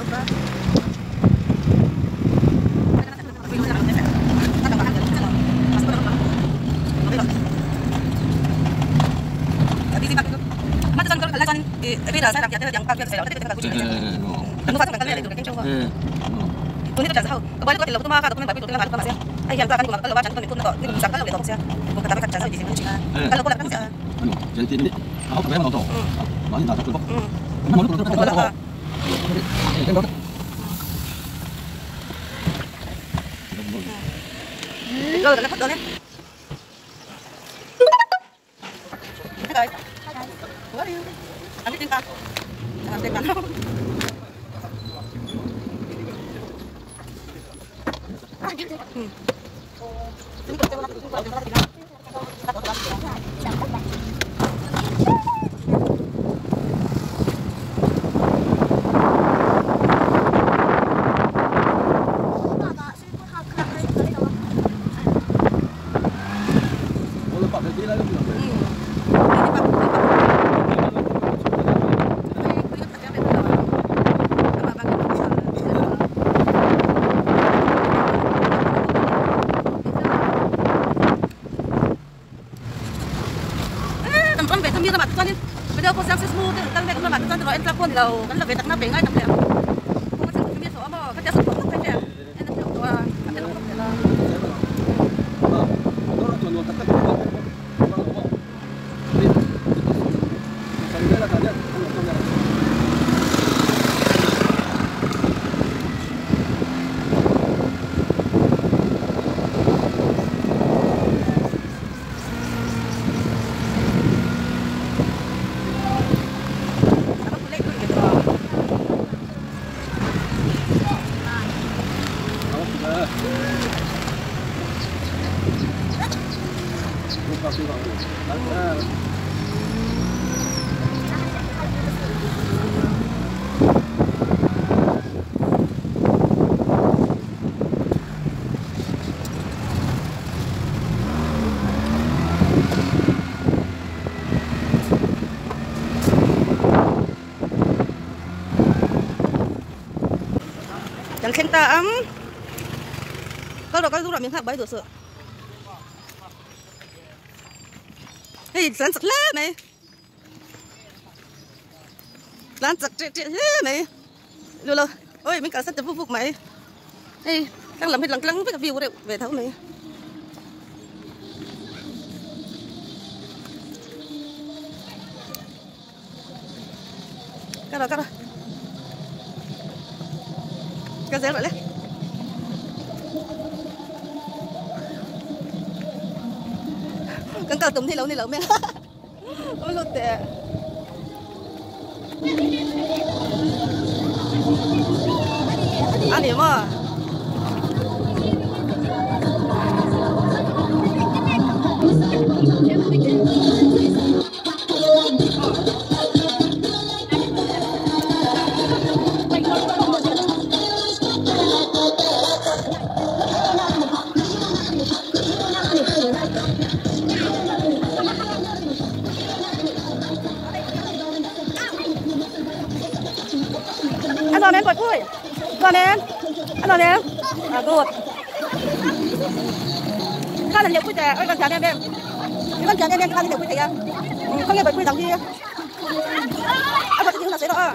Hi guys. How are you? I'm eating back. I'm taking back. Chẳng khen ta ấm có rồi có lúc là miếng hạt bấy được sợ hey lan chặt lên này lan chặt chết chết thế này rồi rồi ôi mình cả sát phục phục mày hey đang làm hết lăng lăng với cả view về thấu này cắt rồi cái dễ vậy đấy. Con cầu tụm thì lâu này lâu mẹ. Ôi lột tệ. Ăn gì mà? Ăn rồi nè, bồi phui. Rồi nè. Ăn rồi nè. À good. Con là nhiều phui tè, ôi con chả đem em. Con chả đem em, con nhiều phui tè. Không nghe bồi phui rằng gì. Ăn vào cái là sẽ đó.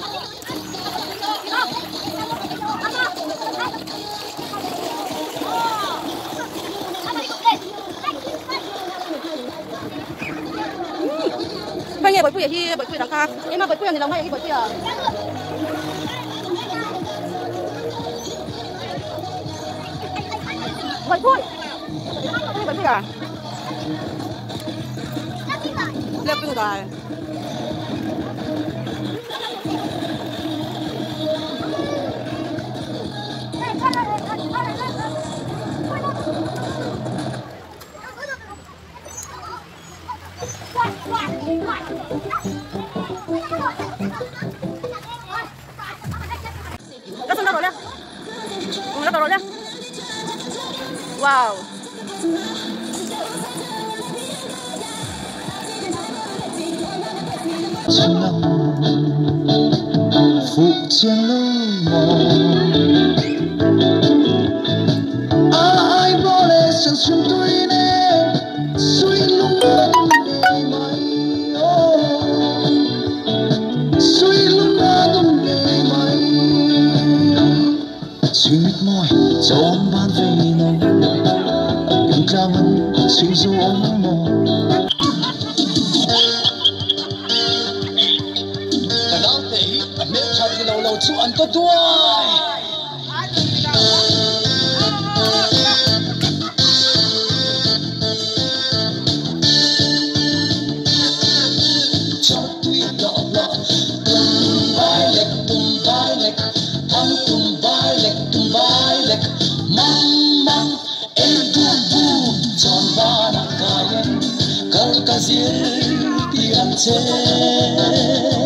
Không nghe bồi phui thì bồi phui rằng ca. Em mà bồi phui thì lòng hay bồi phui à. Bồi phui. Bồi phui à? Leo pin rồi. Nó xuống đâu rồi nè? Nó rồi nè. Wow. Phụ. chiang lo maw Ai bole sang sum tui ne sui lung a dum ngei mai oh Sui lung a dum ngei mai Chhing mit mawi chawm ban vei no Yung tlang an chhing zo awm maw. Ka naute hi a hmeltha ti lo lo chu an ta duai. Chawtui hlawh hlawh tum vai lek tum vai lek thang tum vai lek tum vai lek mang mang ei du bu chawn vanah kai en kal ka zir tir ang che.